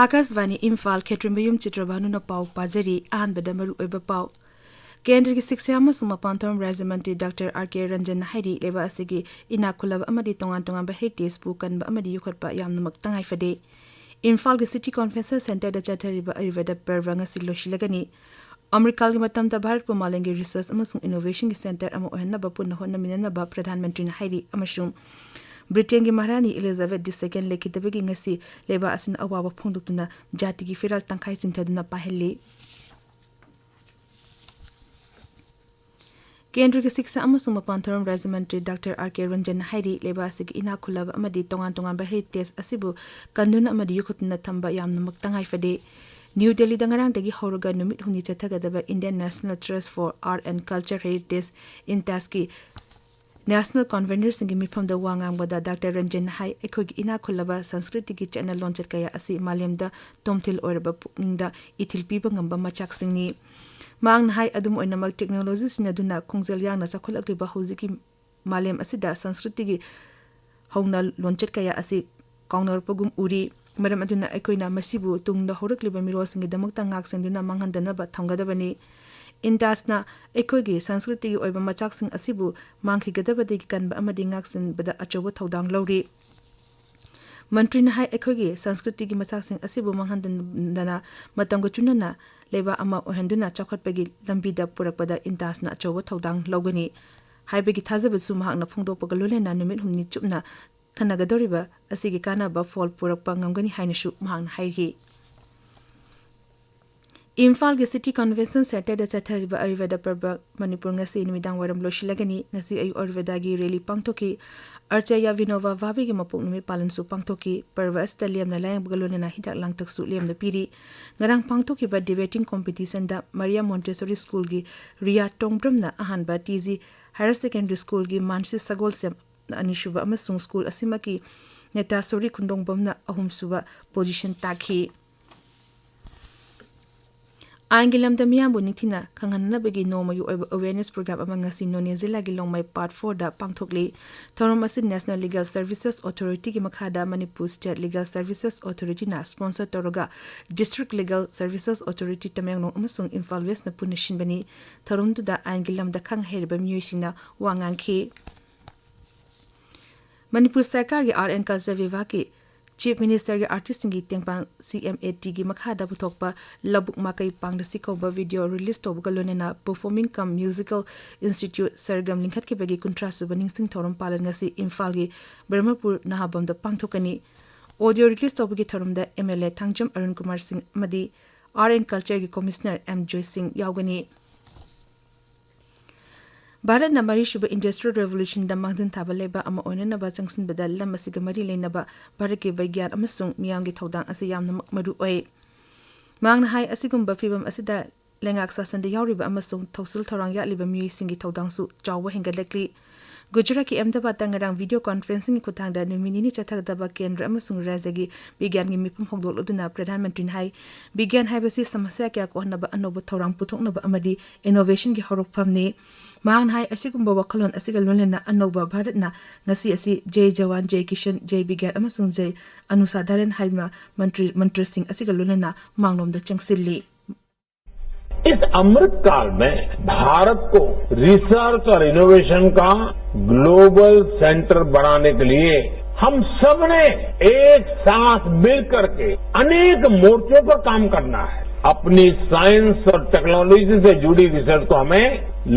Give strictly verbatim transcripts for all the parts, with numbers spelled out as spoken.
ꯑꯥꯀꯥꯁꯕꯥꯅꯤ ꯏꯝꯐꯥꯜ, ꯈꯦꯇ꯭ꯔꯤꯃꯌꯨꯝ ꯆꯤꯇ꯭ꯔꯚꯥꯅꯨꯅ ꯄꯥꯎ ꯄꯥꯖꯔꯤ꯫ ꯑꯍꯥꯟꯕꯗ ꯃꯔꯨꯑꯣꯏꯕ ꯄꯥꯎ꯫ ꯀꯦꯟꯗ꯭ꯔꯒꯤ ꯁꯤꯛꯁꯥ ꯑꯃꯁꯨꯡ ꯃꯄꯥꯟ ꯊꯧꯔꯝ ꯔꯥꯖ꯭ꯌ ꯃꯟꯇ꯭ꯔꯤ ꯗꯥꯛꯇꯔ ꯑꯥꯔ ꯀꯦ ꯔꯟꯖꯟꯅ ꯍꯥꯏꯔꯤ, ꯂꯩꯕꯥꯛ ꯑꯁꯤꯒꯤ ꯏꯅꯥꯛ ꯈꯨꯜꯂꯕ ꯑꯃꯗꯤ ꯇꯣꯉꯥꯟ ꯇꯣꯉꯥꯟꯕ ꯍꯦꯔꯤꯇꯦꯖꯄꯨ ꯀꯟꯕ ꯑꯃꯗꯤ ꯌꯣꯛꯈꯠꯄ ꯌꯥꯝꯅꯃꯛ ꯇꯉꯥꯏ ꯐꯗꯦ꯫ ꯏꯝꯐꯥꯜꯒꯤ ꯁꯤꯇꯤ ꯀꯟꯚꯦꯟꯁꯟ ꯁꯦꯟꯇꯔꯗ ꯆꯠꯊꯔꯤꯕ ꯑꯌꯨꯔꯚꯦꯗ ꯄꯔꯕ ꯉꯁꯤ ꯂꯣꯏꯁꯤꯜꯂꯒꯅꯤ꯫ ꯑꯃ꯭ꯔꯤꯀꯥꯜꯒꯤ ꯃꯇꯝꯗ ꯚꯥꯔꯠꯄꯨ ꯃꯥꯂꯦꯝꯒꯤ ꯔꯤꯁꯔꯆ ꯑꯃꯁꯨꯡ ꯏꯅꯣꯚꯦꯁꯟꯒꯤ ꯁꯦꯟꯇꯔ ꯑꯃ ꯑꯣꯏꯍꯟꯅꯕ ꯄꯨꯟꯅ ꯍꯣꯠꯅꯃꯤꯟꯅꯅꯕ ꯄ꯭ꯔꯙꯥꯟ ꯃꯟꯇ꯭ꯔꯤꯅ ꯍꯥꯏꯔꯤ, ꯑꯃꯁꯨꯡ ꯕ꯭ꯔꯤꯇꯦꯟꯒꯤ ꯃꯍꯥꯔꯥꯅꯤ ꯏꯂꯤꯖꯥꯕꯦꯊ ꯗꯤ ꯁꯦꯀꯦꯟ ꯂꯩꯈꯤꯗꯕꯒꯤ ꯉꯁꯤ ꯂꯩꯕꯥꯛ ꯑꯁꯤꯅ ꯑꯋꯥꯕ ꯐꯣꯡꯗꯣꯛꯇꯨꯅ ꯖꯥꯇꯤꯒꯤ ꯐꯤꯔꯥꯜ ꯇꯪꯈꯥꯏ ꯆꯤꯡꯊꯗꯨꯅ ꯄꯥꯏꯍꯜꯂꯤ꯫ ꯀꯦꯟꯗ꯭ꯔꯒꯤ ꯁꯤꯛꯁꯥ ꯑꯃꯁꯨꯡ ꯃꯄꯥꯟ ꯊꯧꯔꯝ ꯔꯥꯖ꯭ꯌ ꯃꯟꯇ꯭ꯔꯤ ꯗꯥꯛꯇꯔ ꯑꯥꯔ ꯀꯦ ꯔꯟꯖꯟꯅ ꯍꯥꯏꯔꯤ, ꯂꯩꯕꯥꯛ ꯑꯁꯤꯒꯤ ꯏꯅꯥꯛ ꯈꯨꯜꯂꯕ ꯑꯃꯗꯤ ꯇꯣꯉꯥꯟ ꯇꯣꯉꯥꯟꯕ ꯍꯦꯔꯤꯇꯦꯖ ꯑꯁꯤꯕꯨ ꯀꯟꯗꯨꯅ ꯑꯃꯗꯤ ꯌꯣꯛꯈꯠꯇꯨꯅ ꯊꯝꯕ ꯌꯥꯝꯅꯃꯛ ꯇꯉꯥꯏ ꯐꯗꯦ꯫ ꯅ꯭ꯌꯨ ꯗꯦꯜꯂꯤꯗ ꯉꯔꯥꯡꯗꯒꯤ ꯍꯧꯔꯒ ꯅꯨꯃꯤꯠ ꯍꯨꯝꯅꯤ ꯆꯠꯊꯒꯗꯕ Indian National Trust for Art and Culture Heritage, ꯏꯟꯇꯥꯁꯀꯤ ꯅꯦꯁꯅꯦꯜ ꯀꯟꯚꯦꯅꯔꯁꯤꯡꯒꯤ ꯃꯤꯐꯝꯗ ꯋꯥ ꯉꯥꯡꯕꯗ ꯗꯥꯛꯇꯔ ꯔꯟꯖꯟꯅ ꯍꯥꯏ, ꯑꯩꯈꯣꯏꯒꯤ ꯏꯅꯥꯛ ꯈꯨꯜꯂꯕ ꯁꯪꯁꯀ꯭ꯔꯤꯇꯤꯒꯤ ꯆꯠꯅ ꯂꯣꯟꯆꯠ ꯀꯌꯥ ꯑꯁꯤ ꯃꯥꯂꯦꯝꯗ ꯇꯣꯝꯊꯤꯜ ꯑꯣꯏꯔꯕ ꯄꯨꯛꯅꯤꯡꯗ ꯏꯊꯤꯜ ꯄꯤꯕ ꯉꯝꯕ ꯃꯆꯥꯛꯁꯤꯡꯅꯤ꯫ ꯃꯍꯥꯛꯅ ꯍꯥꯏ, ꯑꯗꯨꯝ ꯑꯣꯏꯅꯃꯛ, ꯇꯦꯛꯅꯣꯂꯣꯖꯤ ꯁꯤꯖꯤꯟꯅꯗꯨꯅ ꯈꯣꯡꯖꯦꯜ ꯌꯥꯡꯅ ꯆꯥꯎꯈꯠꯂꯛꯂꯤꯕ ꯍꯧꯖꯤꯛꯀꯤ ꯃꯥꯂꯦꯝ ꯑꯁꯤꯗ ꯁꯪꯁꯀ꯭ꯔꯤꯇꯤꯒꯤ ꯍꯧꯅ ꯂꯣꯟꯆꯠ ꯀꯌꯥ ꯑꯁꯤ ꯀꯥꯎꯅꯔꯛꯄꯒꯨꯝ ꯎꯔꯤ꯫ ꯃꯔꯝ ꯑꯗꯨꯅ ꯑꯩꯈꯣꯏꯅ ꯃꯁꯤꯕꯨ ꯇꯨꯡꯗ ꯍꯧꯔꯛꯂꯤꯕ ꯃꯤꯔꯣꯜꯁꯤꯡꯒꯤꯗꯃꯛꯇ ꯉꯥꯛ-ꯁꯦꯟꯗꯨꯅ ꯃꯥꯡꯍꯟꯗꯅꯕ ꯊꯝꯒꯗꯕꯅꯤ꯫ ꯏꯟꯇꯥꯁꯅ ꯑꯩꯈꯣꯏꯒꯤ ꯁꯪꯁꯀ꯭ꯔꯤꯇꯤꯒꯤ ꯑꯣꯏꯕ ꯃꯆꯥꯛꯁꯤꯡ ꯑꯁꯤꯕꯨ ꯃꯥꯡꯈꯤꯒꯗꯕꯗꯒꯤ ꯀꯟꯕ ꯑꯃꯗꯤ ꯉꯥꯛ-ꯁꯦꯟꯕꯗ ꯑꯆꯧꯕ ꯊꯧꯗꯥꯡ ꯂꯧꯔꯤ꯫ ꯃꯟꯇ꯭ꯔꯤꯅ ꯍꯥꯏ, ꯑꯩꯈꯣꯏꯒꯤ ꯁꯪꯁꯀ꯭ꯔꯤꯇꯤꯒꯤ ꯃꯆꯥꯛꯁꯤꯡ ꯑꯁꯤꯕꯨ ꯃꯥꯡꯍꯟꯗꯅ ꯃꯇꯝꯒ ꯆꯨꯅꯅ ꯂꯩꯕꯥꯛ ꯑꯃ ꯑꯣꯏꯍꯟꯗꯨꯅ ꯆꯥꯎꯈꯠꯄꯒꯤ ꯂꯝꯕꯤꯗ ꯄꯨꯔꯛꯄꯗ ꯏꯟꯇꯥꯁꯅ ꯑꯆꯧꯕ ꯊꯧꯗꯥꯡ ꯂꯧꯒꯅꯤ ꯍꯥꯏꯕꯒꯤ ꯊꯥꯖꯕꯁꯨ ꯃꯍꯥꯛꯅ ꯐꯣꯡꯗꯣꯛꯄꯒ ꯂꯣꯏꯅꯅ ꯅꯨꯃꯤꯠ ꯍꯨꯝꯅꯤ ꯆꯨꯞꯅ ꯈꯟꯅꯒꯗꯧꯔꯤꯕ ꯑꯁꯤꯒꯤ ꯀꯥꯟꯅꯕ ꯐꯣꯜ ꯄꯨꯔꯛꯄ ꯉꯝꯒꯅꯤ ꯍꯥꯏꯅꯁꯨ ꯃꯍꯥꯛꯅ ꯍꯥꯏꯈꯤ꯫ ꯏꯝꯐꯥꯜꯒꯤ ꯁꯤꯇꯤ ꯀꯟꯚꯦꯟꯁꯟ ꯁꯦꯟꯇꯔꯗ ꯆꯠꯊꯔꯤꯕ ꯑꯌꯨꯔꯚꯦꯗ ꯄꯔꯕ ꯃꯅꯤꯄꯨꯔ ꯉꯁꯤ ꯅꯨꯃꯤꯗꯥꯡ ꯋꯥꯏꯔꯝ ꯂꯣꯏꯁꯤꯜꯂꯒꯅꯤ꯫ ꯉꯁꯤ ꯑꯌꯨꯛ ꯑꯌꯨꯔꯚꯦꯗꯥꯒꯤ ꯔꯦꯂꯤ ꯄꯥꯡꯊꯣꯛꯈꯤ꯫ ꯑꯥꯆꯥꯔꯌ ꯚꯤꯅꯣꯕꯥ ꯚꯥꯕꯦꯒꯤ ꯃꯄꯣꯛ ꯅꯨꯃꯤꯠ ꯄꯥꯂꯟꯁꯨ ꯄꯥꯡꯊꯣꯛꯈꯤ꯫ ꯄꯔꯕ ꯑꯁꯤꯗ ꯂꯦꯝꯅ ꯂꯥꯏꯌꯦꯡꯕꯒ ꯂꯣꯏꯅꯅ ꯍꯤꯗꯥꯛ ꯂꯥꯡꯊꯛꯁꯨ ꯂꯦꯝꯅ ꯄꯤꯔꯤ꯫ ꯉꯔꯥꯡ ꯄꯥꯡꯊꯣꯛꯈꯤꯕ ꯗꯤꯕꯦꯇꯤꯡ ꯀꯣꯝꯄꯤꯇꯤꯁꯟꯗ ꯃꯔꯤꯌꯥ ꯃꯣꯟꯇꯦꯁꯣꯔꯤ ꯁ꯭ꯀꯨꯜꯒꯤ ꯔꯤꯌꯥ ꯇꯣꯡꯕ꯭ꯔꯝꯅ ꯑꯍꯥꯟꯕ, ꯇꯤ ꯖꯤ ꯍꯥꯌꯔ ꯁꯦꯀꯦꯟꯗꯔꯤ ꯁ꯭ꯀꯨꯜꯒꯤ ꯃꯥꯟꯁꯤ ꯁꯒꯣꯜꯁꯦꯝ ꯑꯅꯤꯁꯨꯕ ꯑꯃꯁꯨꯡ ꯁ꯭ꯀꯨꯜ ꯑꯁꯤꯃꯛꯀꯤ ꯅꯦꯇꯥꯁꯣꯔꯤ ꯈꯨꯟꯗꯣꯡꯕꯝꯅ ꯑꯍꯨꯝꯁꯨꯕ ꯄꯣꯖꯤꯁꯟ ꯇꯥꯈꯤ꯫ ꯑꯥꯏꯟꯒꯤ ꯂꯝꯗ ꯃꯤꯌꯥꯝꯕꯨ ꯅꯤꯡꯊꯤꯅ ꯈꯪꯍꯟꯅꯕꯒꯤ ꯅꯣꯡꯃꯒꯤ ꯑꯣꯏꯕ awareness program ꯑꯃ ꯉꯁꯤ ꯅꯣꯅꯦ ꯖꯤꯂꯥꯒꯤ ꯂꯣꯡꯃꯥꯏ Part fourꯗ ꯄꯥꯡꯊꯣꯛꯂꯤ꯫ ꯊꯧꯔꯝ ꯑꯁꯤ National Legal Services Authorityꯒꯤ ꯃꯈꯥꯗ Manipur State Legal Services Authorityꯅ sponsor ꯇꯧꯔꯒ District Legal Services Authority Tamenglong ꯑꯃꯁꯨꯡ ꯏꯝꯐꯥꯜ Westꯅ ꯄꯨꯟꯅ ꯁꯤꯟꯕꯅꯤ꯫ ꯊꯧꯔꯝꯗꯨꯗ ꯑꯥꯏꯟꯒꯤ ꯂꯝꯗ ꯈꯪ ꯍꯩꯔꯕ ꯃꯤꯑꯣꯏꯁꯤꯡꯅ ꯋꯥ ꯉꯥꯡꯈꯤ꯫ ꯃꯅꯤꯄꯨꯔ ꯁꯔꯀꯥꯔꯒꯤ Art and Culture ꯕꯤꯚꯥꯒꯀꯤ Chief Ministerꯒꯤ Artistꯁꯤꯡꯒꯤ ꯇꯦꯡꯕꯥꯡ CMATꯒꯤ ꯃꯈꯥꯗ ꯄꯨꯊꯣꯛꯄ ꯂꯧꯕꯨꯛ ꯃꯥꯀꯩ ꯄꯥꯡꯗꯁꯤ ꯀꯧꯕ video release ꯇꯧꯕꯒ ꯂꯣꯏꯅꯅ Performing cum Musical Institute ꯁꯔꯒꯝ ꯂꯤꯡꯈꯠꯈꯤꯕꯒꯤ ꯀꯨꯟꯊ꯭ꯔꯥ ꯁꯨꯕ ꯅꯤꯡꯁꯤꯡ ꯊꯧꯔꯝ ꯄꯥꯂꯟ ꯉꯁꯤ ꯏꯝꯐꯥꯜꯒꯤ ꯕ꯭ꯔꯍꯃꯄꯨꯔ ꯅꯍꯥꯕꯝꯗ ꯄꯥꯡꯊꯣꯛꯀꯅꯤ꯫ Audio release ꯇꯧꯕꯒꯤ ꯊꯧꯔꯝꯗ MLA ꯊꯥꯡꯖꯝ ꯑꯔꯨꯟ ꯀꯨꯃꯥꯔ ꯁꯤꯡ ꯑꯃꯗꯤ Art and Cultureꯒꯤ Commissioner ꯑꯦꯝ ꯖꯣꯏꯁꯤꯡ ꯌꯥꯎꯒꯅꯤ꯫ ꯚꯥꯔꯠꯅ ꯃꯔꯤꯁꯨꯕ Industrial Revolutionꯗ ꯃꯥꯡꯖꯤꯟ ꯊꯥꯕ ꯂꯩꯕꯥꯛ ꯑꯃ ꯑꯣꯏꯅꯅꯕ ꯆꯪꯁꯤꯟꯕꯗ ꯂꯝ ꯑꯁꯤꯒ ꯃꯔꯤ ꯂꯩꯅꯕ ꯚꯥꯔꯠꯀꯤ ꯕꯤꯒ꯭ꯌꯥꯟ ꯑꯃꯁꯨꯡ ꯃꯤꯌꯥꯝꯒꯤ ꯊꯧꯗꯥꯡ ꯑꯁꯤ ꯌꯥꯝꯅꯃꯛ ꯃꯔꯨ ꯑꯣꯏ꯫ ꯃꯍꯥꯛꯅ ꯍꯥꯏ, ꯑꯁꯤꯒꯨꯝꯕ ꯐꯤꯚꯝ ꯑꯁꯤꯗ ꯂꯩꯉꯥꯛ ꯁꯥꯁꯟꯗ ꯌꯥꯎꯔꯤꯕ ꯑꯃꯁꯨꯡ ꯊꯧꯁꯤꯜ ꯊꯧꯔꯥꯡ ꯌꯥꯠꯂꯤꯕ ꯃꯤꯑꯣꯏꯁꯤꯡꯒꯤ ꯊꯧꯗꯥꯡꯁꯨ ꯆꯥꯎꯕ ꯍꯦꯟꯒꯠꯂꯛꯂꯤ꯫ ꯒꯨꯖꯔꯥꯠꯀꯤ ꯑꯍꯃꯗꯥꯕꯥꯗꯇ ꯉꯔꯥꯡ video conferencingꯒꯤ ꯈꯨꯠꯊꯥꯡꯗ ꯅꯨꯃꯤꯠ ꯅꯤꯅꯤ ꯆꯠꯊꯒꯗꯕ ꯀꯦꯟꯗ꯭ꯔ ꯑꯃꯁꯨꯡ ꯔꯥꯖ꯭ꯌꯒꯤ ꯕꯤꯒ꯭ꯌꯥꯟꯒꯤ ꯃꯤꯐꯝ ꯍꯧꯗꯣꯛꯂꯗꯨꯅ ꯄ꯭ꯔꯙꯥꯟ ꯃꯟꯇ꯭ꯔꯤꯅ ꯍꯥꯏ, ꯕꯤꯒ꯭ꯌꯥꯟ ꯍꯥꯏꯕꯁꯤ ꯁꯃꯁ꯭ꯌꯥ ꯀꯌꯥ ꯀꯣꯛꯍꯟꯅꯕ ꯑꯅꯧꯕ ꯊꯧꯔꯥꯡ ꯄꯨꯊꯣꯛꯅꯕ ꯑꯃꯗꯤ innovationꯒꯤ ꯍꯧꯔꯛꯐꯝꯅꯤ꯫ ꯃꯍꯥꯛꯅ ꯍꯥꯏ, ꯑꯁꯤꯒꯨꯝꯕ ꯋꯥꯈꯜꯂꯣꯟ ꯑꯁꯤꯒ ꯂꯣꯏꯅꯅ ꯑꯅꯧꯕ ꯚꯥꯔꯠꯅ ꯉꯁꯤ ꯑꯁꯤ ꯖꯩ ꯖꯋꯥꯟ, ꯖꯩ ꯀꯤꯁꯟ, ꯖꯩ ꯕꯤꯒ꯭ꯌꯥꯟ ꯑꯃꯁꯨꯡ ꯖꯩ ꯑꯅꯨꯁꯥꯙꯥꯔꯟ ꯍꯥꯏꯕ ꯃꯟꯇ꯭ꯔꯤ, ꯃꯟꯇ꯭ꯔꯁꯤꯡ ꯑꯁꯤꯒ ꯂꯣꯏꯅꯅ ꯃꯥꯡꯂꯣꯝꯗ ꯆꯪꯁꯤꯜꯂꯤ꯫ इस अमृत काल में भारत को रिसर्च और इनोवेशन का ग्लोबल सेंटर बनाने के लिए हम सब ने एक साथ मिलकर के अनेक मोर्चों पर काम करना है। अपनी साइंस और टेक्नोलॉजी से जुड़ी रिसर्च को हमें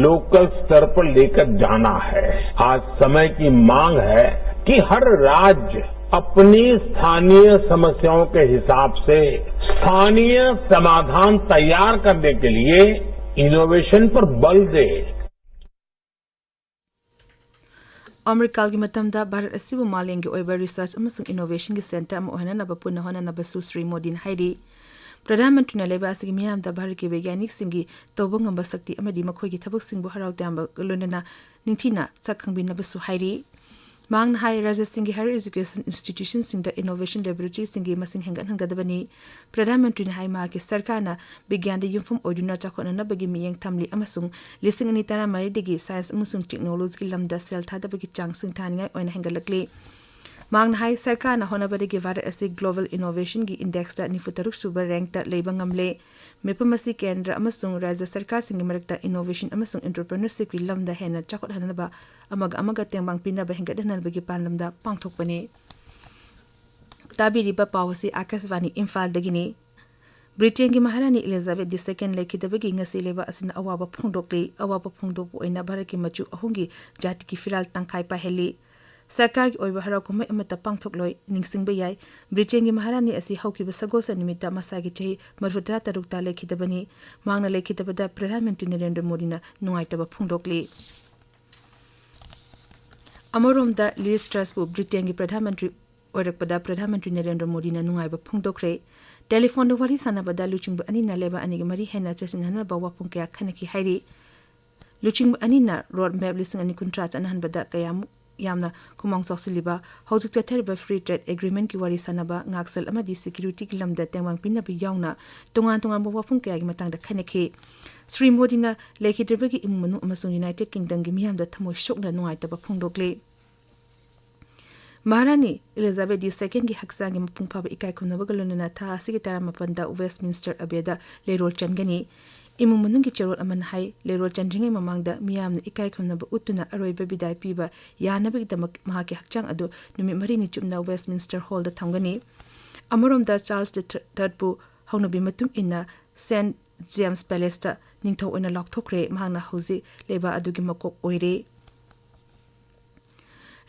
लोकल स्तर पर लेकर जाना है। आज समय की मांग है कि हर राज्य अपनी स्थानीय समस्याओं के हिसाब से स्थानीय समाधान तैयार करने के लिए इनोवेशन पर बल दे। ꯑꯃ꯭ꯔꯤꯀꯥꯜꯒꯤ ꯃꯇꯝꯗ ꯚꯥꯔꯠ ꯑꯁꯤꯕꯨ ꯃꯥꯂꯦꯝꯒꯤ ꯑꯣꯏꯕ research ꯑꯃꯁꯨꯡ innovationꯒꯤ center ꯑꯃ ꯑꯣꯏꯍꯟꯅꯕ ꯄꯨꯟꯅ ꯍꯣꯠꯅꯅꯕꯁꯨ ꯁ꯭ꯔꯤ ꯃꯣꯗꯤꯅ ꯍꯥꯏꯔꯤ꯫ ꯄ꯭ꯔꯙꯥꯟ ꯃꯟꯇ꯭ꯔꯤꯅ ꯂꯩꯕꯥꯛ ꯑꯁꯤꯒꯤ ꯃꯤꯌꯥꯝꯗ ꯚꯥꯔꯠꯀꯤ ꯕꯤꯒ꯭ꯌꯥꯅꯤꯛꯁꯤꯡꯒꯤ ꯇꯧꯕ ꯉꯝꯕ ꯁꯛꯇꯤ ꯑꯃꯗꯤ ꯃꯈꯣꯏꯒꯤ ꯊꯕꯛꯁꯤꯡꯕꯨ ꯍꯔꯥꯎ ꯇꯌꯥꯝꯕꯒ ꯂꯣꯏꯅꯅ ꯅꯤꯡꯊꯤꯅ ꯁꯛ ꯈꯪꯕꯤꯅꯕꯁꯨ ꯍꯥꯏꯔꯤ꯫ ꯃꯍꯥꯛꯅ ꯍꯥꯏ, ꯔꯥꯖ꯭ꯌꯁꯤꯡꯒꯤ higher education institutionꯁꯤꯡꯗ innovation laboratoryꯁꯤꯡꯒꯤ ꯃꯁꯤꯡ ꯍꯦꯟꯒꯠꯍꯟꯒꯗꯕꯅꯤ꯫ ꯄ꯭ꯔꯙꯥꯟ ꯃꯟꯇ꯭ꯔꯤꯅ ꯍꯥꯏ, ꯃꯍꯥꯛꯀꯤ ꯁꯔꯀꯥꯔꯅ ꯕꯤꯒ꯭ꯌꯥꯟꯗ ꯌꯨꯝꯐꯝ ꯑꯣꯏꯗꯨꯅ ꯆꯥꯎꯈꯠꯅꯅꯕꯒꯤ ꯃꯤꯠꯌꯦꯡ ꯊꯝꯂꯤ ꯑꯃꯁꯨꯡ ꯂꯤꯁꯤꯡ ꯑꯅꯤ ꯇꯔꯥꯃꯔꯤꯗꯒꯤ science ꯑꯃꯁꯨꯡ technologyꯒꯤ ꯂꯝꯗ ꯁꯦꯜ ꯊꯥꯗꯕꯒꯤ ꯆꯥꯡ ꯁꯤꯡꯊꯥꯅꯤꯡꯉꯥꯏ ꯑꯣꯏꯅ ꯍꯦꯟꯒꯠꯂꯛꯂꯤ꯫ ꯃꯍꯥꯛꯅ ꯍꯥꯏ, ꯁꯔꯀꯥꯔꯅ ꯍꯣꯠꯅꯕꯗꯒꯤ ꯚꯥꯔꯠ ꯑꯁꯤ global innovationꯒꯤ indexꯇ ꯅꯤꯐꯨꯇꯔꯨꯛ ꯁꯨꯕ rankꯇ ꯂꯩꯕ ꯉꯝꯂꯦ꯫ ꯃꯤꯐꯝ ꯑꯁꯤ ꯀꯦꯟꯗ꯭ꯔ ꯑꯃꯁꯨꯡ ꯔꯥꯖ꯭ꯌ ꯁꯔꯀꯥꯔꯁꯤꯡꯒꯤ ꯃꯔꯛꯇ innovation ꯑꯃꯁꯨꯡ entrepreneurshipꯀꯤ ꯂꯝꯗ ꯍꯦꯟꯅ ꯆꯥꯎꯈꯠꯍꯟꯅꯕ, ꯑꯃꯒ ꯑꯃꯒ ꯇꯦꯡꯕꯥꯡ ꯄꯤꯅꯕ ꯍꯦꯟꯒꯠꯍꯟꯅꯕꯒꯤ ꯄꯥꯟꯗꯝꯗ ꯄꯥꯡꯊꯣꯛꯄꯅꯤ꯫ ꯇꯥꯕꯤꯔꯤꯕ ꯄꯥꯎ ꯑꯁꯤ ꯑꯥꯀꯥꯁꯕꯥꯅꯤ ꯏꯝꯐꯥꯜꯗꯒꯤꯅꯤ꯫ ꯕ꯭ꯔꯤꯇꯦꯟꯒꯤ ꯃꯍꯥꯔꯥꯅꯤ ꯏꯂꯤꯖꯥꯕꯦꯊ ꯗꯤ ꯁꯦꯀꯦꯟ ꯂꯩꯈꯤꯗꯕꯒꯤ ꯉꯁꯤ ꯂꯩꯕꯥꯛ ꯑꯁꯤꯅ ꯑꯋꯥꯕ ꯐꯣꯡꯗꯣꯛꯂꯤ꯫ ꯑꯋꯥꯕ ꯐꯣꯡꯗꯣꯛꯄ ꯑꯣꯏꯅ ꯚꯥꯔꯠꯀꯤ ꯃꯆꯨ ꯑꯍꯨꯝꯒꯤ ꯖꯥꯇꯤꯒꯤ ꯐꯤꯔꯥꯜ ꯇꯪꯈꯥꯏ ꯄꯥꯏꯍꯜꯂꯤ꯫ ꯁꯔꯀꯥꯔꯒꯤ ꯑꯣꯏꯕ ꯍꯔꯥꯎ ꯀꯨꯝꯍꯩ ꯑꯃꯠꯇ ꯄꯥꯡꯊꯣꯛꯂꯣꯏ꯫ ꯅꯤꯡꯁꯤꯡꯕ ꯌꯥꯏ, ꯕ꯭ꯔꯤꯇꯦꯟꯒꯤ ꯃꯍꯥꯔꯥꯅꯤ ꯑꯁꯤ ꯍꯧꯈꯤꯕ ꯁꯒꯣꯜꯁꯦꯟ ꯅꯨꯃꯤꯠꯇ ꯃꯁꯥꯒꯤ ꯆꯍꯤ ꯃꯔꯤꯐꯨꯇꯔꯥ ꯇꯔꯨꯛꯇ ꯂꯩꯈꯤꯗꯕꯅꯤ꯫ ꯃꯍꯥꯛꯅ ꯂꯩꯈꯤꯗꯕꯗ ꯄ꯭ꯔꯙꯥꯟ ꯃꯟꯇ꯭ꯔꯤ ꯅꯔꯦꯟꯗ꯭ꯔ ꯃꯣꯗꯤꯅ ꯅꯨꯡꯉꯥꯏꯇꯕ ꯐꯣꯡꯗꯣꯛꯂꯤ꯫ ꯑꯃꯔꯣꯝꯗ, ꯂꯤꯖ ꯇ꯭ꯔꯁꯄꯨ ꯕ꯭ꯔꯤꯇꯦꯟꯒꯤ ꯄ꯭ꯔꯙꯥꯟ ꯃꯟꯇ꯭ꯔꯤ ꯑꯣꯏꯔꯛꯄꯗ ꯄ꯭ꯔꯙꯥꯟ ꯃꯟꯇ꯭ꯔꯤ ꯅꯔꯦꯟꯗ꯭ꯔ ꯃꯣꯗꯤꯅ ꯅꯨꯡꯉꯥꯏꯕ ꯐꯣꯡꯗꯣꯛꯈ꯭ꯔꯦ꯫ ꯇꯦꯂꯤꯐꯣꯟꯗ ꯋꯥꯔꯤ ꯁꯥꯟꯅꯕꯗ ꯂꯨꯆꯤꯡꯕ ꯑꯅꯤꯅ ꯂꯩꯕꯥꯛ ꯑꯅꯤꯒꯤ ꯃꯔꯤ ꯍꯦꯟꯅ ꯆꯦꯠꯁꯤꯟꯅꯅꯕ ꯋꯥꯐꯝ ꯀꯌꯥ ꯈꯟꯅꯈꯤ ꯍꯥꯏꯔꯤ꯫ ꯂꯨꯆꯤꯡꯕ ꯑꯅꯤꯅ road map ꯂꯤꯁꯤꯡ ꯑꯅꯤ ꯀꯨꯟꯊ꯭ꯔꯥ ꯆꯠꯅꯍꯟꯕꯗ ꯀꯌꯥꯃꯨꯛ ꯌꯥꯝꯅ ꯈꯨꯃꯥꯡ ꯆꯥꯎꯁꯤꯜꯂꯤꯕ, ꯍꯧꯖꯤꯛ ꯆꯠꯊꯔꯤꯕ free trade agreementꯀꯤ ꯋꯥꯔꯤ ꯁꯥꯟꯅꯕ, ꯉꯥꯛꯁꯦꯜ ꯑꯃꯗꯤ securityꯒꯤ ꯂꯝꯗ ꯇꯦꯡꯕꯥꯡ ꯄꯤꯅꯕ ꯌꯥꯎꯅ ꯇꯣꯉꯥꯟ ꯇꯣꯉꯥꯟꯕ ꯋꯥꯐꯝ ꯀꯌꯥꯒꯤ ꯃꯇꯥꯡꯗ ꯈꯟꯅꯈꯤ꯫ ꯁ꯭ꯔꯤ ꯃꯣꯗꯤꯅ ꯂꯩꯈꯤꯗ꯭ꯔꯕꯒꯤ ꯏꯃꯨꯡ ꯃꯅꯨꯡ ꯑꯃꯁꯨꯡ United Kingdomꯒꯤ ꯃꯤꯌꯥꯝꯗ ꯊꯃꯣꯏ ꯁꯣꯛꯅ ꯅꯨꯡꯉꯥꯏꯇꯕ ꯐꯣꯡꯗꯣꯛꯂꯤ꯫ ꯃꯍꯥꯔꯥꯅꯤ ꯏꯂꯤꯖꯥꯕꯦꯊ ꯗꯤ ꯁꯦꯀꯦꯟꯒꯤ ꯍꯛꯆꯥꯡꯒꯤ ꯃꯄꯨꯡ ꯐꯥꯕ ꯏꯀꯥꯏ ꯈꯨꯝꯅꯕꯒ ꯂꯣꯏꯅꯅ ꯊꯥ ꯑꯁꯤꯒꯤ ꯇꯔꯥꯃꯥꯄꯟꯗ Westminster Abbeyꯗ ꯂꯩꯔꯣꯜ ꯆꯟꯒꯅꯤ꯫ ꯏꯃꯨꯡ ꯃꯅꯨꯡꯒꯤ ꯆꯦꯔꯣꯜ ꯑꯃꯅ ꯍꯥꯏ, ꯂꯩꯔꯣꯜ ꯆꯟꯗ꯭ꯔꯤꯉꯩ ꯃꯃꯥꯡꯗ ꯃꯤꯌꯥꯝꯅ ꯏꯀꯥꯏ ꯈꯨꯝꯅꯕ ꯎꯠꯇꯨꯅ ꯑꯔꯣꯏꯕ ꯕꯤꯗꯥꯏ ꯄꯤꯕ ꯌꯥꯅꯕꯒꯤꯗꯃꯛ ꯃꯍꯥꯛꯀꯤ ꯍꯛꯆꯥꯡ ꯑꯗꯨ ꯅꯨꯃꯤꯠ ꯃꯔꯤꯅꯤ ꯆꯨꯞꯅ Westminster Hallꯗ ꯊꯝꯒꯅꯤ꯫ ꯑꯃꯔꯣꯝꯗ, ꯆꯥꯔꯜꯁ ꯗ ꯊꯔꯗꯄꯨ ꯍꯧꯅꯕꯤ ꯃꯇꯨꯡ ꯏꯟꯅ Saint James Palaceꯇ ꯅꯤꯡꯊꯧ ꯑꯣꯏꯅ ꯂꯥꯎꯊꯣꯛꯈ꯭ꯔꯦ꯫ ꯃꯍꯥꯛꯅ ꯍꯧꯖꯤꯛ ꯂꯩꯕꯥꯛ ꯑꯗꯨꯒꯤ ꯃꯀꯣꯛ ꯑꯣꯏꯔꯦ꯫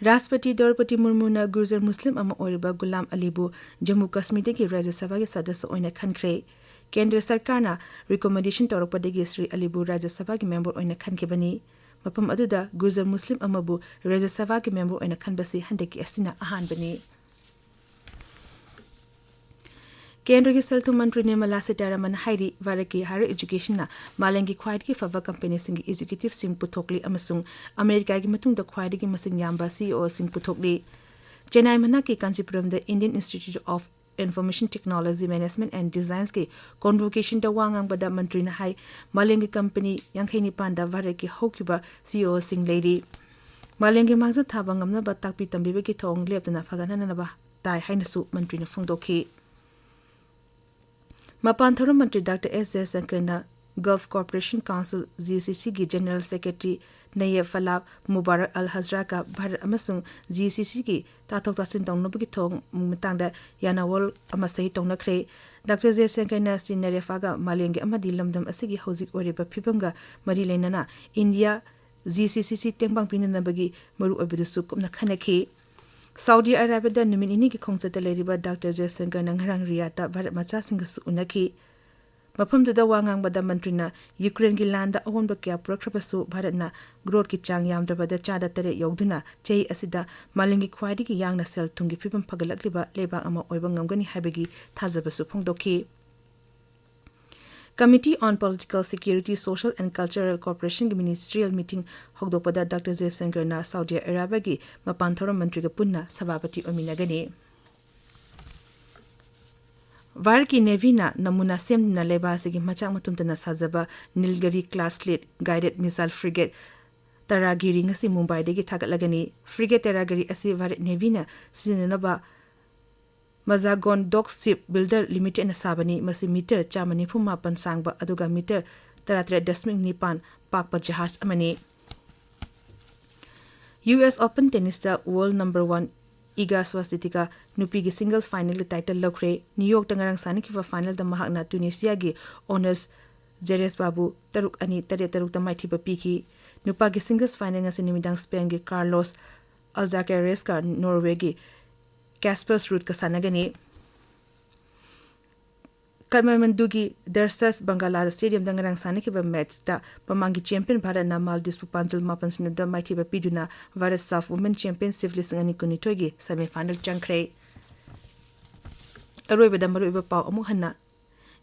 ꯔꯥꯁꯇ꯭ꯔꯄꯇꯤ ꯗ꯭ꯔꯧꯄꯗꯤ ꯃꯨꯔꯃꯨꯅ ꯒꯨꯔꯖꯔ ꯃꯨꯁꯂꯤꯝ ꯑꯃ ꯑꯣꯏꯔꯤꯕ ꯒꯨꯂꯥꯝ ꯑꯂꯤꯕꯨ ꯖꯝꯃꯨ ꯀꯥꯁꯃꯤꯔꯗꯒꯤ ꯔꯥꯖ꯭ꯌ ꯁꯚꯥꯒꯤ ꯁꯗꯁ꯭ꯌ ꯑꯣꯏꯅ ꯈꯟꯈ꯭ꯔꯦ꯫ ꯀꯦꯟꯗ꯭ꯔ ꯁꯔꯀꯥꯔꯅ recommendation ꯇꯧꯔꯛꯄꯗꯒꯤ ꯁ꯭ꯔꯤ ꯑꯂꯤꯕꯨ ꯔꯥꯖ꯭ꯌ ꯁꯚꯥꯒꯤ member ꯑꯣꯏꯅ ꯈꯟꯈꯤꯕꯅꯤ꯫ ꯃꯐꯝ ꯑꯗꯨꯗ ꯒꯨꯔꯖꯔ ꯃꯨꯁꯂꯤꯝ ꯑꯃꯕꯨ ꯔꯥꯖ꯭ꯌ ꯁꯚꯥꯒꯤ member ꯑꯣꯏꯅ ꯈꯟꯕꯁꯤ ꯍꯟꯗꯛꯀꯤ ꯑꯁꯤꯅ ꯑꯍꯥꯟꯕꯅꯤ꯫ ꯀꯦꯟꯗ꯭ꯔꯒꯤ ꯁꯦꯜ ꯊꯨꯝ ꯃꯟꯇ꯭ꯔꯤ ꯅꯤꯔꯃꯂꯥ ꯁꯤꯇꯥꯔꯥꯃꯟ ꯍꯥꯏꯔꯤ, ꯚꯥꯔꯠꯀꯤ higher educationꯅ ꯃꯥꯂꯦꯝꯒꯤ ꯈ꯭ꯋꯥꯏꯗꯒꯤ ꯐꯕ companyꯁꯤꯡꯒꯤ executiveꯁꯤꯡ ꯄꯨꯊꯣꯛꯂꯤ ꯑꯃꯁꯨꯡ ꯑꯃꯦꯔꯤꯀꯥꯒꯤ ꯃꯇꯨꯡꯗ ꯈ꯭ꯋꯥꯏꯗꯒꯤ ꯃꯁꯤꯡ ꯌꯥꯝꯕ CEOꯁꯤꯡ ꯄꯨꯊꯣꯛꯂꯤ꯫ Chennai ꯃꯅꯥꯛꯀꯤ ꯀꯥꯟꯆꯤꯄꯨꯔꯝꯗ Indian Institute of Information Technology Management and Designꯀꯤ convocationꯗ ꯋꯥ ꯉꯥꯡꯕꯗ ꯃꯟꯇ꯭ꯔꯤꯅ ꯍꯥꯏ, ꯃꯥꯂꯦꯝꯒꯤ company ꯌꯥꯡꯈꯩ ꯅꯤꯄꯥꯟꯗ ꯚꯥꯔꯠꯀꯤ ꯍꯧꯈꯤꯕ CEOꯁꯤꯡ ꯂꯩꯔꯤ꯫ ꯃꯥꯂꯦꯝꯒꯤ ꯃꯥꯡꯖꯤꯜ ꯊꯥꯕ ꯉꯝꯅꯕ ꯇꯥꯛꯄꯤ ꯇꯝꯕꯤꯕꯒꯤ ꯊꯧꯑꯣꯡ ꯂꯦꯞꯇꯅ ꯐꯒꯠꯍꯟꯅꯕ ꯇꯥꯏ ꯍꯥꯏꯅꯁꯨ ꯃꯟꯇ꯭ꯔꯤꯅ ꯐꯣꯡꯗꯣꯛꯈꯤ꯫ ꯃꯄꯥꯟ ꯊꯧꯔꯝ ꯃꯟꯇ꯭ꯔꯤ ꯗꯥꯛꯇꯔ ꯑꯦꯁ ꯖꯌꯁꯪꯀꯔꯅ Gulf Cooperation Council, GCCꯒꯤ General Secretary ꯅꯌꯦꯕ ꯐꯂꯥꯕ Mubarak ꯑꯜ ꯍꯖꯔꯥꯒ ꯚꯥꯔꯠ ꯑꯃꯁꯨꯡ GCCꯒꯤ ꯇꯥꯊꯣꯛ ꯇꯥꯁꯤꯟ ꯇꯧꯅꯕꯒꯤ ꯊꯧꯑꯣꯡ ꯃꯇꯥꯡꯗ ꯌꯥꯅꯋꯣꯜ ꯑꯃ ꯁꯍꯤ ꯇꯧꯅꯈ꯭ꯔꯦ꯫ ꯗꯥꯛꯇꯔ ꯖꯌꯁꯪꯀꯔꯅ ꯁꯤ ꯅꯔꯦꯐꯥꯒ ꯃꯥꯂꯦꯝꯒꯤ ꯑꯃꯗꯤ ꯂꯝꯗꯝ ꯑꯁꯤꯒꯤ ꯍꯧꯖꯤꯛ ꯑꯣꯏꯔꯤꯕ ꯐꯤꯕꯝꯒ ꯃꯔꯤ ꯂꯩꯅꯅ ꯏꯟꯗꯤꯌꯥ GCCC ꯇꯦꯡꯕꯥꯡ ꯄꯤꯅꯅꯕꯒꯤ ꯃꯔꯨꯑꯣꯏꯕꯗꯨꯁꯨ ꯀꯨꯞꯅ ꯈꯟꯅꯈꯤ꯫ ꯁꯥꯎꯗꯤ ꯑꯔꯥꯕꯤꯌꯥꯗ ꯅꯨꯃꯤꯠ ꯅꯤꯅꯤꯒꯤ ꯈꯣꯡꯆꯠꯇ ꯂꯩꯔꯤꯕ ꯗꯥꯛꯇꯔ ꯖꯌꯁꯪꯀꯔꯅ ꯉꯔꯥꯡ ꯔꯤꯌꯥꯗꯇ ꯚꯥꯔꯠ ꯃꯆꯥꯁꯤꯡꯒꯁꯨ ꯎꯅꯈꯤ꯫ ꯃꯐꯝꯗꯨꯗ ꯋꯥ ꯉꯥꯡꯕꯗ ꯃꯟꯇ꯭ꯔꯤꯅ ꯌꯨꯀ꯭ꯔꯦꯟꯒꯤ ꯂꯥꯟꯗ ꯑꯑꯣꯟꯕ ꯀꯌꯥ ꯄꯨꯔꯛꯈ꯭ꯔꯕꯁꯨ ꯚꯥꯔꯠꯅ growthꯀꯤ ꯆꯥꯡ ꯌꯥꯝꯗ꯭ꯔꯕꯗ ꯆꯥꯗ ꯇꯔꯦꯠ ꯌꯧꯗꯨꯅ ꯆꯍꯤ ꯑꯁꯤꯗ ꯃꯥꯂꯦꯝꯒꯤ ꯈ꯭ꯋꯥꯏꯗꯒꯤ ꯌꯥꯡꯅ ꯁꯦꯜ ꯊꯨꯝꯒꯤ ꯐꯤꯕꯝ ꯐꯒꯠꯂꯛꯂꯤꯕ ꯂꯩꯕꯥꯛ ꯑꯃ ꯑꯣꯏꯕ ꯉꯝꯒꯅꯤ ꯍꯥꯏꯕꯒꯤ ꯊꯥꯖꯕꯁꯨ ꯐꯣꯡꯗꯣꯛꯈꯤ꯫ Committee on Political Security, Social and Cultural Cooperationꯒꯤ ministerial meeting ꯍꯧꯗꯣꯛꯄꯗ ꯗꯥꯛꯇꯔ ꯖꯌꯁꯪꯀꯔꯅ ꯁꯥꯎꯗꯤ ꯑꯔꯥꯕꯤꯌꯥꯒꯤ ꯃꯄꯥꯟ ꯊꯧꯔꯝ ꯃꯟꯇ꯭ꯔꯤꯒ ꯄꯨꯟꯅ ꯁꯚꯥꯄꯇꯤ ꯑꯣꯏꯃꯤꯟꯅꯒꯅꯤ꯫ ꯚꯥꯔꯠꯀꯤ Navyꯅ ꯅꯃꯨꯅꯥ ꯁꯦꯝꯗꯨꯅ ꯂꯩꯕꯥꯛ ꯑꯁꯤꯒꯤ ꯃꯆꯥꯛ ꯃꯊꯨꯝꯇꯅ ꯁꯥꯖꯕ ꯅꯤꯜꯒꯔꯤ class lead guided missile frigate ꯇꯔꯥꯒꯤꯔꯤ ꯉꯁꯤ ꯃꯨꯝꯕꯥꯏꯗꯒꯤ ꯊꯥꯒꯠꯂꯒꯅꯤ꯫ Frigate ꯇꯔꯥꯒꯤꯔꯤ ꯑꯁꯤ ꯚꯥꯔꯠ Navyꯅ ꯁꯤꯖꯤꯟꯅꯅꯕ Mazagon Dock Ship Builder Limitedꯅ ꯁꯥꯕꯅꯤ꯫ ꯃꯁꯤ meter ꯆꯥꯝꯃ ꯅꯤꯐꯨ ꯃꯥꯄꯟ ꯁꯥꯡꯕ ꯑꯗꯨꯒ meter ꯇꯔꯥꯇꯔꯦꯠ ꯗꯁꯃꯤꯛ ꯅꯤꯄꯥꯟ ꯄꯥꯛꯄ ꯖꯍꯥꯖ ꯑꯃꯅꯤ꯫ US Open tennisꯇ world number one Iga Swiatek ꯅꯨꯄꯤꯒꯤ singles finalꯒꯤ title ꯂꯧꯈ꯭ꯔꯦ꯫ New Yorkꯇ ꯉꯔꯥꯡ ꯁꯥꯟꯅꯈꯤꯕ finalꯗ ꯃꯍꯥꯛꯅ Tunisiaꯒꯤ Ons Jabeur ꯕꯨ ꯇꯔꯨꯛ ꯑꯅꯤ, ꯇꯔꯦꯠ ꯇꯔꯨꯛꯇ ꯃꯥꯏꯊꯤꯕ ꯄꯤꯈꯤ꯫ ꯅꯨꯄꯥꯒꯤ singles final ꯉꯁꯤ ꯅꯨꯃꯤꯗꯥꯡ Spainꯒꯤ Carlos Alcarazꯒ Norwayꯒꯤ Casper Ruudꯀ ꯁꯥꯟꯅꯒꯅꯤ꯫ ꯀꯥꯊꯃꯥꯟꯗꯨꯒꯤ Dashath Bungalow Stadiumꯗ ꯉꯔꯥꯡ ꯁꯥꯟꯅꯈꯤꯕ matchꯇ ꯃꯃꯥꯡꯒꯤ champion ꯚꯥꯔꯠꯅ Maldivesꯄꯨ ꯄꯥꯟꯖꯜ ꯃꯥꯄꯟ ꯁꯤꯅꯣꯗ ꯃꯥꯏꯊꯤꯕ ꯄꯤꯗꯨꯅ ꯚꯥꯔꯠ SAF Women Championship ꯂꯤꯁꯤꯡ ꯑꯅꯤ ꯀꯨꯟꯅꯤꯊꯣꯏꯒꯤ semi final ꯆꯪꯈ꯭ꯔꯦ꯫ ꯑꯔꯣꯏꯕꯗ ꯃꯔꯨꯑꯣꯏꯕ ꯄꯥꯎ ꯑꯃꯨꯛ ꯍꯟꯅ꯫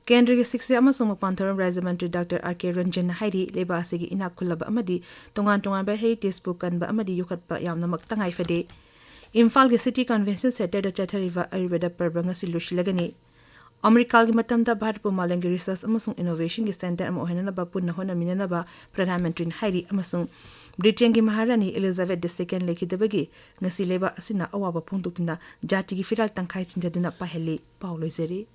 ꯀꯦꯟꯗ꯭ꯔꯒꯤ ꯁꯤꯛꯁꯥ ꯑꯃꯁꯨꯡ ꯃꯄꯥꯟ ꯊꯧꯔꯝ ꯔꯥꯖ꯭ꯌ ꯃꯟꯇ꯭ꯔꯤ ꯗꯥꯛꯇꯔ ꯑꯥꯔ ꯀꯦ ꯔꯟꯖꯟꯅ ꯍꯥꯏꯔꯤ, ꯂꯩꯕꯥꯛ ꯑꯁꯤꯒꯤ ꯏꯅꯥꯛ ꯈꯨꯜꯂꯕ ꯑꯃꯗꯤ ꯇꯣꯉꯥꯟ ꯇꯣꯉꯥꯟꯕ heritage ꯄꯨ ꯀꯟꯕ ꯑꯃꯗꯤ ꯌꯣꯛꯈꯠꯄ ꯌꯥꯝꯅꯃꯛ ꯇꯉꯥꯏ ꯐꯗꯦ꯫ ꯏꯝꯐꯥꯜꯒꯤ City Convention Centreꯗ ꯆꯠꯊꯔꯤꯕ ꯑꯌꯨꯔꯚꯦꯗ ꯄꯔꯕ ꯉꯁꯤ ꯂꯣꯏꯁꯤꯜꯂꯒꯅꯤ꯫ ꯑꯃꯦꯔꯤꯀꯥꯒꯤ ꯃꯇꯝꯗ ꯚꯥꯔꯠꯄꯨ ꯃꯥꯂꯦꯝꯒꯤ research ꯑꯃꯁꯨꯡ innovationꯒꯤ centre ꯑꯃ ꯑꯣꯏꯍꯟꯅꯅꯕ ꯄꯨꯟꯅ ꯍꯣꯠꯅꯃꯤꯟꯅꯅꯕ ꯄ꯭ꯔꯙꯥꯟ ꯃꯟꯇ꯭ꯔꯤꯅ ꯍꯥꯏꯔꯤ ꯑꯃꯁꯨꯡ ꯕ꯭ꯔꯤꯇꯦꯟꯒꯤ ꯃꯍꯥꯔꯥꯅꯤ Elizabeth the Second ꯂꯩꯈꯤꯗꯕꯒꯤ ꯉꯁꯤ ꯂꯩꯕꯥꯛ ꯑꯁꯤꯅ ꯑꯋꯥꯕ ꯐꯣꯡꯗꯣꯛꯇꯨꯅ ꯖꯥꯇꯤꯒꯤ ꯐꯤꯔꯥꯜ ꯇꯪꯈꯥꯏ ꯆꯤꯟꯊꯗꯨꯅ ꯄꯥꯏꯍꯜꯂꯤ꯫ ꯄꯥꯎ ꯂꯣꯏꯖꯔꯦ꯫